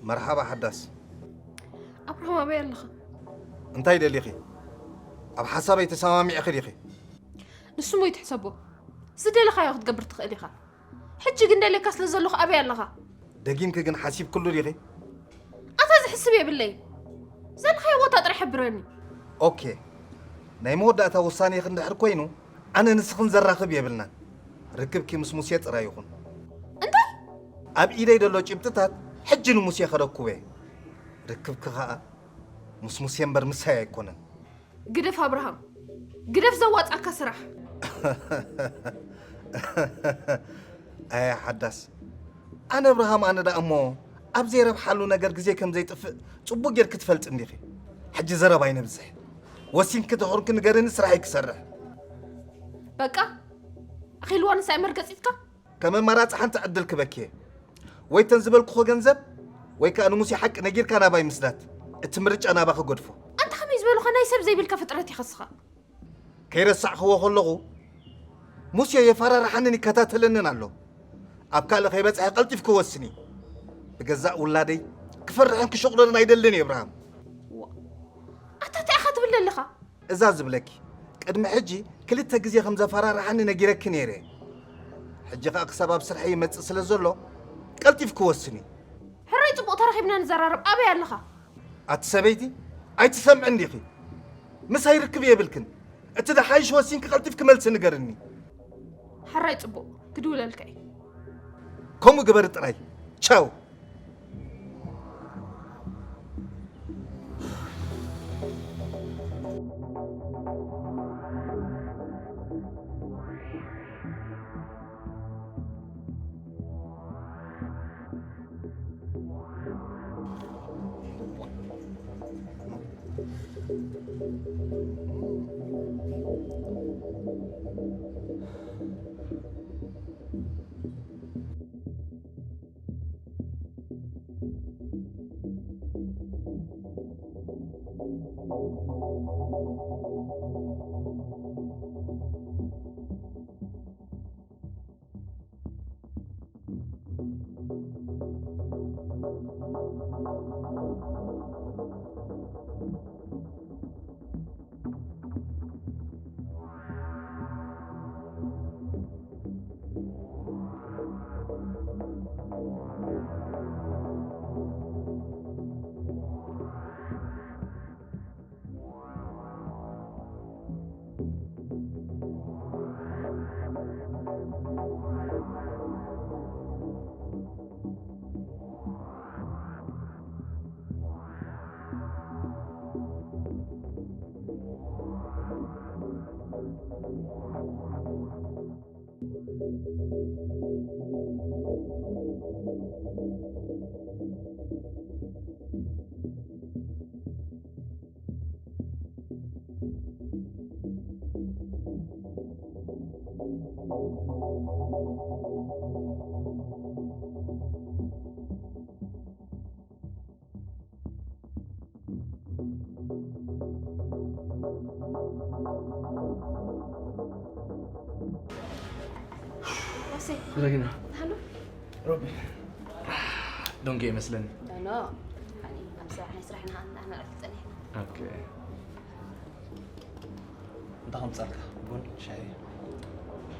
መርሓባ ሓዳስ። ኣብርሃም ኣበይ ኣለኻ? እንታይ ደሊኺ? ኣብ ሓሳበይ ተሰማሚዕኺ ዲኺ? ንሱ ሞ ይትሕሰቦ። ዝደለኻዮ ክትገብር ትኽእል ኢኻ። ሕጂ ግን ደልየካ ስለ ዘለኹ ኣበይ ኣለኻ? ደጊምኪ ግን ሓሲብክሉ ዲኺ? ኣታ ዝሕስብ የብለይ። ዘለኻዮ ቦታ ጥራሕ ሕብረኒ። ኦኬ፣ ናይ መወዳእታ ውሳኔ ክንድሕር ኮይኑ ኣነ ንስኽን ዘራኽብ የብልናን። ርክብኪ ምስ ሙሴ ጥራይ ይኹን። እንታይ? ኣብ ኢደይ ዘሎ ጭብጥታት ሕጂ ንሙሴ ከረክቦ እየ። ርክብኪ ኸኣ ምስ ሙሴ እምበር ምሳይ ኣይኮነን። ግደፍ ኣብርሃም፣ ግደፍ ዘዋጻካ ስራሕ። ኣያ ሓዳስ፣ ኣነ ኣብርሃም ኣነ ደኣ እሞ ኣብ ዘይረብሓሉ ነገር ግዜ ከም ዘይጥፍእ ጽቡቕ ጌርኪ ትፈልጢ እንዲኺ። ሕጂ ዘረባ ኣይነብዝሕ። ወሲንኪ ድሑርኪ ንገርኒ፣ ስራሐይ ክሰርሕ። በቃ ኣኺልዋ ንሳይ መርገጺትካ። ከም ኣማራጺ ሓንቲ ዕድል ክበኪ እየ። ወይ ተን ዝበልኩኹ ገንዘብ ወይ ከኣ ንሙሴ ሓቂ ነጊርካ ናባይ ምስዳድ። እቲ ምርጫ ናባኺ ገድፎ። ኣንታ ከመይ ዝበሉኻ ናይ ሰብ ዘይብልካ ፍጥረት ኢኻ እስኻ። ከይረሳዕኽዎ ከለኹ ሙሴ የፈራርሓንን ይከታተለንን ኣሎ። ኣብ ካልእ ከይበጽሐ ቀልጢፍኪ ወስኒ። ብገዛእ ውላደይ ክፈርሕን ክሽቑረርን ኣይደልን እየ እብርሃም። ኣታ እንታይ ኢኻ ትብል ዘለኻ? እዛ ዝብለኪ ቅድሚ ሕጂ ክልተ ግዜ ከም ዘፈራርሓኒ ነጊረኪ ነይረ። ሕጂ ኸኣ ክሳብ ኣብ ስርሐይ ይመጽእ ስለ ዘሎ ቀልጢፍኪ ወስኒ። ሕራይ ጽቡቕ ተራኺብና ንዘራረብ። ኣበይ ኣለኻ? ኣቲ ሰበይቲ ኣይትሰምዕን ዲኺ? ምሳይ ርክብ የብልክን። እቲ ዝሓይሽ ወሲንኪ ቀልጢፍኪ መልሲ ንገርኒ። ሕራይ ጽቡቕ ክድውለልካ እየ። ከምኡ ግበሪ ጥራይ። ቻው። ወሰይ፣ ረጊና። ሃሎ። ሮቢ። ዶንጌ ይመስለኒ። ኖ፣ ኖ። ኣነ ኣብ ስራሕ፣ ናይ ስራሕ ኢና፣ ንዓና ዕረፍቲ ጸኒሕና። ኦኬ። እንታይ ከምጻልካ? ቡን፣ ሻሂ?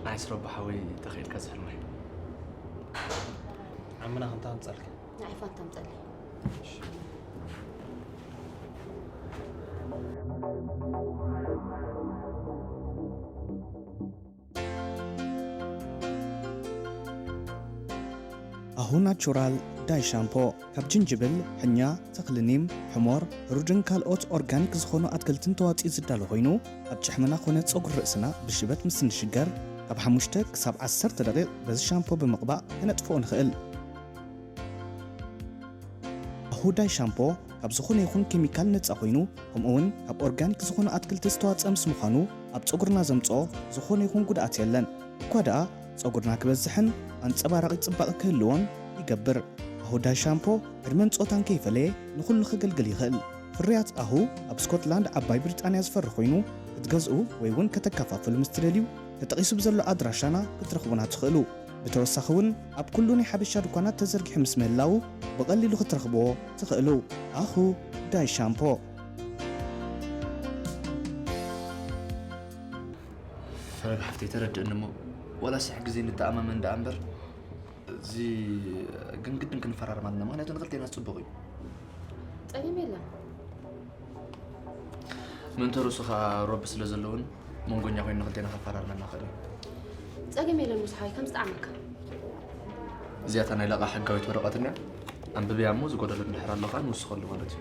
ናይስ ሮቢ ሓወይ፣ ተኽኢልካ ዝሕልመይ። ዓምና እንታይ ከምጻልካ? ንዓይ ፋንታ ኣምጸለይ። ኣሁ ናቹራል ዳይ ሻምፖ ካብ ጅንጅብል፣ ሕኛ፣ ተኽሊ ኒም፣ ሕሞር፣ ሕሩድን ካልኦት ኦርጋኒክ ዝኾኑ ኣትክልትን ተዋፂኡ ዝዳሎ ኮይኑ ኣብ ጭሕምና ኮነ ፀጉሪ ርእስና ብሽበት ምስ እንሽገር ካብ ሓሙሽተ ክሳብ ዓሰርተ ደቂቕ በዚ ሻምፖ ብምቕባእ ከነጥፍኦ ንኽእል። ኣሁዳይ ሻምፖ ካብ ዝኾነ ይኹን ኬሚካል ነጻ ኮይኑ፣ ከምኡ እውን ካብ ኦርጋኒክ ዝኾኑ ኣትክልቲ ዝተዋጽአ ምስ ምዃኑ፣ ኣብ ጸጉርና ዘምጽኦ ዝኾነ ይኹን ጉድኣት የለን። እኳ ደኣ ጸጉርና ክበዝሕን ኣንጸባራቒ ጽባቐ ክህልዎን ይገብር። ኣሁዳይ ሻምፖ ዕድመን ጾታን ከይፈለየ ንኹሉ ከገልግል ይኽእል። ፍርያት ኣሁ ኣብ ስኮትላንድ ዓባይ ብሪጣንያ ዝፈሪ ኮይኑ፣ ክትገዝኡ ወይ እውን ከተከፋፍሉ ምስ ትደልዩ፣ ተጠቒሱ ብዘሎ ኣድራሻና ክትረኽቡና ትኽእሉ። ብተወሳኺ እውን ኣብ ኩሉ ናይ ሓበሻ ድኳናት ተዘርጊሑ ምስ ምህላዉ ብቐሊሉ ክትረኽብዎ ትኽእሉ። ኣኹ ዳይ ሻምፖ። ፈረድ ሓፍተይ ተረድእኒ እሞ ዋላ ስሕ ግዜ ንተኣማመን ደኣ እምበር እዚ ግን ግድን ክንፈራረም ኣለና፣ ምኽንያቱ ንክልቴና ጽቡቕ እዩ። ጸገም የለን። ምእንተ ርእሱ ኸኣ ሮቢ ስለ ዘለውን መንጎኛ ኮይኑ ንክልቴና ከፈራርመና ኸእል እዩ። ጸገም የለን ሙስሓይ፣ ከም ዝጠዓመካ። እዚኣታ ናይ ለቓ ሕጋዊት ወረቐት እኒኣ፣ ኣንብብያ እሞ ዝጎደሎ እንድሕር ኣሎ ኸኣ ንውስኸሉ ማለት እዩ።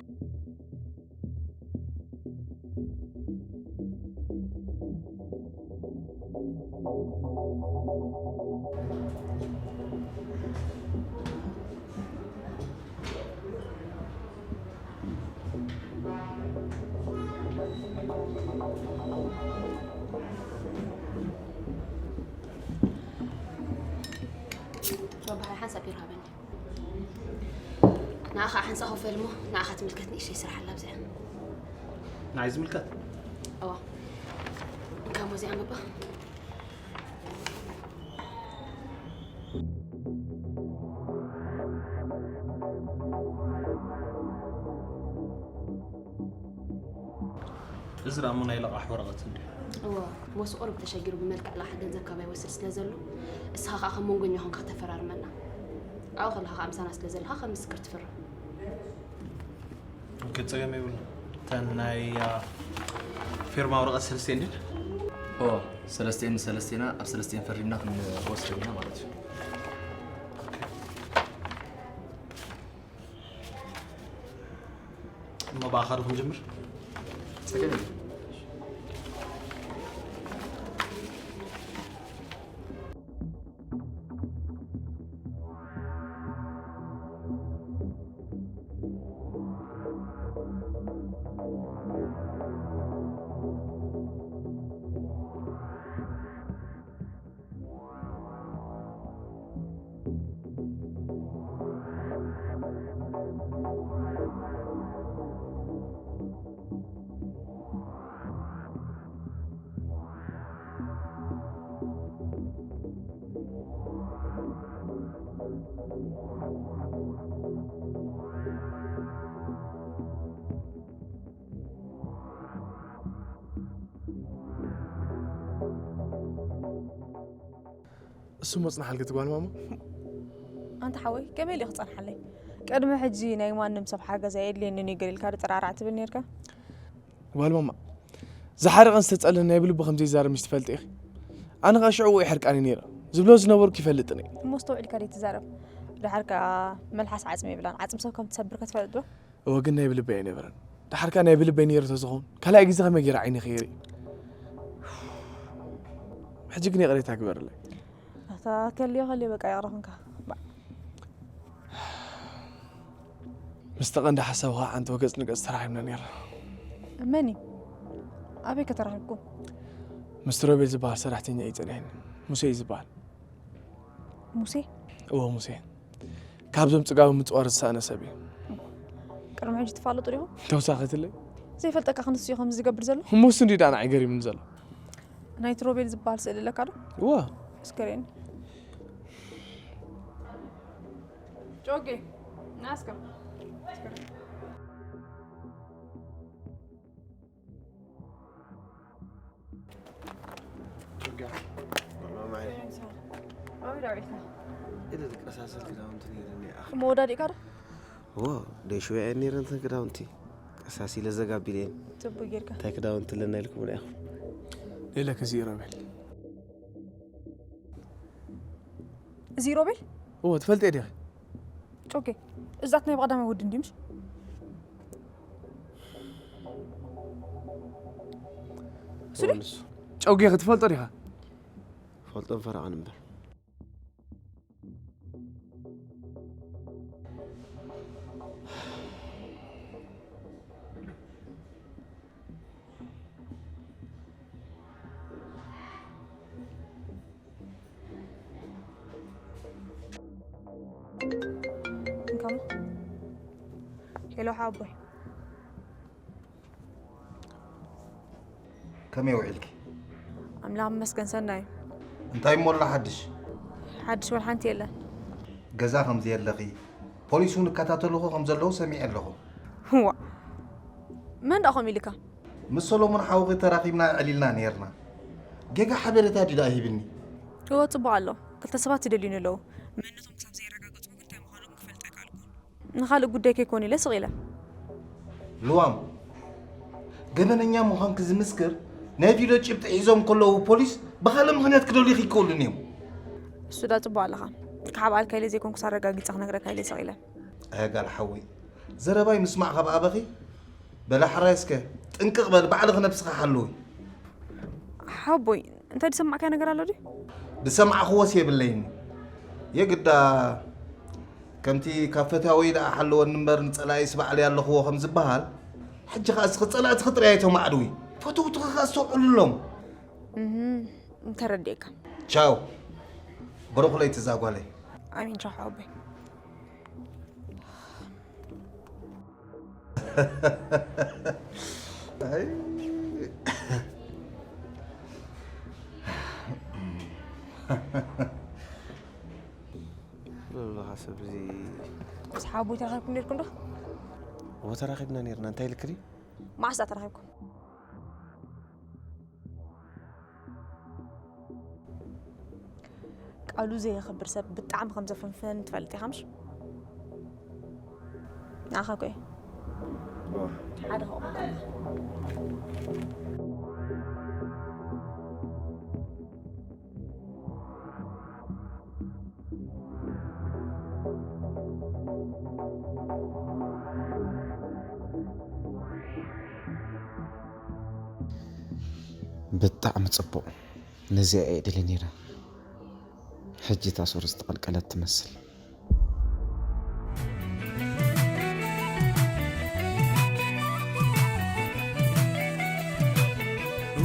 ሮቢ ሓንሳብ ቢራ ሃበኒ። ንዓኻ ሓንሳእ ኮፍ በል እሞ ንዓኻ ትምልከት ንእሽተይ ስራሕ ኣላ ኣብዚኣ። ንዓይ ዝምልከት? እዋ። እንካ እሞ እዚኣ ኣንብባ። እዚ ደኣ እሞ ናይ ለቓሕ ወረቐት እንድዩ። እወ፣ ሞሲ ቁሩብ ተሸጊሩ ብመልክዕ ለቓሕ ገንዘብ ካባይ ይወስድ ስለ ዘሎ፣ እስኻ ከኣ ከም መንጎኛ ኮንካ ከተፈራርመና። ኣብኡ ከለኻ ከኣ ምሳና ስለ ዘለኻ ከም ምስክር ትፍርም። ኦኬ፣ ጸገም የብሉን። እተን ናይ፣ አ፣ ፊርማ ወረቐት ሰለስቲኤን ድን? ኦ፣ ሰለስቲኤን ሰለስቲኤና ኣብ ሰለስቲኤን ፈሪምና ክንወስደን ኢና ማለት እዩ። እሞ ብኣኻ ዶ ክንጅምር? ጸገም የለን። እሱ መጽናሓልኪ ትጓል ማማ። ኣንታ ሓወይ ከመይ ኢሉ ክጸንሓለይ? ቅድሚ ሕጂ ናይ ማንም ሰብ ሓገዝ ኣየድልየንን እዩ ገሊልካ ዶ ጥራራዕ ትብል ነርካ? ጓል ማማ፣ ዝሓረቐን ዝተጸለን ናይ ብልቡ ከም ዘይዛረብ ምሽ ትፈልጢ ኢኺ። ኣነ ኸኣ ሽዑ ወይ ሕርቃኒ ነይረ። ዝብሎ ዝነበርኩ ይፈልጥን እየ። እሞ ኣስተውዒልካ ደይ ትዛረብ? ድሓር ከኣ መልሓስ ዓጽሚ የብላን። ዓጽሚ ሰብ ከም ትሰብር ከ ትፈልጥ ዶ? እወ ግን ናይ ብልበይ ኣይነበረን። ድሓር ከኣ ናይ ብልበይ ነይሩ ተዝኸውን ካልኣይ ግዜ ከመይ ገይረ ዓይኒ ከይርኢ? ሕጂ ግን ይቕሬታ ግበርለይ። ኣታ ከልዮ ከልዮ በቃ ይቕረ ኹንካ። ባዕ። ምስቲ ቀንዲ ሓሳብ ከዓ ሓንቲ ወገፅ ንገፅ ተራኺብና ነይርና። መን እዩ? ኣበይ ከተራኺብኩም? ምስቲ ሮቤል ዝበሃል ሰራሕተኛ እዩ ፀኒሕኒ። ሙሴ እዩ ዝበሃል። ሙሴ? እዎ ሙሴ። ካብዞም ፅጋቢ ምፅዋር ዝሰኣነ ሰብ እዩ። ቅድሚ ሕጂ ትፋለጡ ዲኹም? ተውሳኸትለይ? ዘይፈልጠካ ክንሱ እዩ ከምዚ ዝገብር ዘሎ? እሞ እሱ እንዲ ዳና ኣይገሪምን ዘሎ። ናይቲ ሮቤል ዝበሃል ስእሊ ኣለካ ዶ? እዎ። እስከ ርኤኒ። ጮጌ ናስካ ኢለ ዝቀሳሰር ክዳውንቲ ነይረኒ። መወዳዲእካ ዶ? እዎ ደይ ሽወያ ነይረን እተን ክዳውንቲ ቀሳስ ኢለ ዘጋቢለየን። ጽቡቅ ጌርካ። እንታይ ክዳውንቲ ኣለና ኢልኩምና ኢኹም? ሌላ ከዚ ሮቤል። እዚ ሮቤል? እዎ ትፈልጥዮ ዲኺ? ኦኬ። እዛት ናይ ብቐዳማይ ወዲ እንዲ ምሽ? እሱ ድዩ? ጨውጌ ክትፈልጦ ዲኻ? ፈልጦም ፈረቓን እምበር። እንካሞ። ሄሎ ሓቦይ። ከመይ ውዒልኪ? ኣምላኽ ይመስገን ሰናይ። እንታይ እሞ ኣሎ ሓድሽ? ሓድሽ ወላ ሓንቲ የለን። ገዛ ከም ዘየለኺ፣ ፖሊስ እውን ይከታተልኹ ከም ዘለዉ ሰሚዐ ኣለኹ። ዋ፣ መን ደኣ ከምኡ ኢልካ? ምስ ሰሎሞን ሓውኺ ተራኺብና ኣዕሊልና ነይርና። ጌጋ ሓበሬታ ድዩ ደኣ ሂብኒ? እወ፣ ጽቡቕ ኣሎ። ክልተ ሰባት ይደልዩኒ ኣለዉ። መንነቶም ክሳብ ዘየረጋገጽኩ ግን እንታይ ምዃኖም ክፈልጥ ኣይከኣልኩን። ንኻልእ ጉዳይ ከይኮነ ኢለ ስቕ ኢለ። ልዋም፣ ገበነኛ ምዃንኪ ዝምስክር ናይ ቪድዮ ጭብጢ ሒዞም ከለዉ ፖሊስ ብኻልእ ምኽንያት ክደልዩኺ ይክእሉን እዮም። እሱ ደኣ ጽቡቕ ኣለኻ። ክሓብኣልካ ኢለ ዘይኮንኩስ ኣረጋጊጸ ክነግረካ ኢለ ስቕ ኢለ። ኣየ ጋል ሓወይ፣ ዘረባይ ምስማዕ ካብ ኣበኺ በላ ሕራይ እስከ ጥንቅቕ በል፣ ባዕልኺ ነብስኻ ሓልዊ። ሓቦይ፣ እንታይ ዝሰማዕካዮ ነገር ኣሎ ድዩ? ዝሰማዕኽዎስ የብለይን። የግዳ ከምቲ ካብ ፈታወይ ደኣ ሓለወኒ እምበር ንጸላኢስ ባዕለይ ኣለኽዎ ከም ዝበሃል፣ ሕጂ ኸኣ እስኺ ጸላእትኺ ጥራይ ኣይተማዕድዊ። ፈተውትኺ ኸኣ ኣስተውዕሉሎም። እህም፣ ተረዲእካ። ቻው። ብሩኽ ለይቲ እዛ ጓለይ። ኣሜን፣ ቻው ሓቦይ። ኣይ። ለብለኻ ሰብ እዚ። ምስ ሓቦይ ተራኺብኩም ነይርኩም ዶ? እዎ ተራኺብና ነይርና። እንታይ ኢልክሪ? መዓስ ደኣ ተራኺብኩም? ቃሉ ዘየኽብር ሰብ ብጣዕሚ ከም ዘፈንፍን ትፈልጥ ኢኻ ምሽ? ንዓኻ እኮ እየ። ሓደ ከቕበል። ብጣዕሚ ጽቡቕ። ነዚኣ እየ ደልየ ነይረ። ሕጂ እታ ሱር ዝተቐልቀለት ትመስል።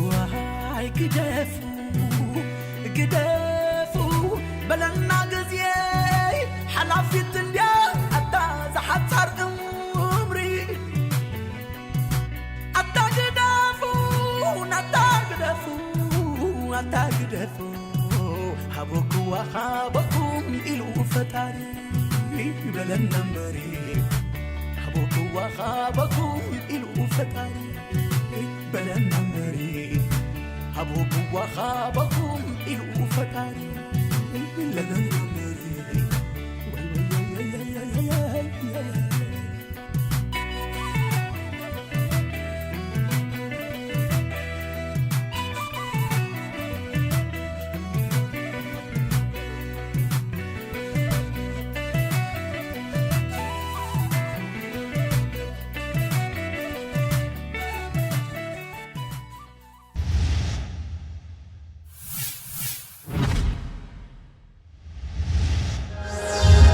ዋይ ግደፉ ግደፉ በለና ግዜ ሓላፊት እንድያ ኣታ ዝሓጻር እምሪ ኣታ ግደፉ ኣታ ግደፉ ኣታ ግደፉ ሃበኩዋ ሃበኩም ኢሉ ፈጣሪ በለና እምበሪ ሃበኩዋ ሃበኩም ኢሉ ፈጣሪ በለና እምበሪ ሃበኩዋ ሃበኩም ኢሉ ፈጣሪ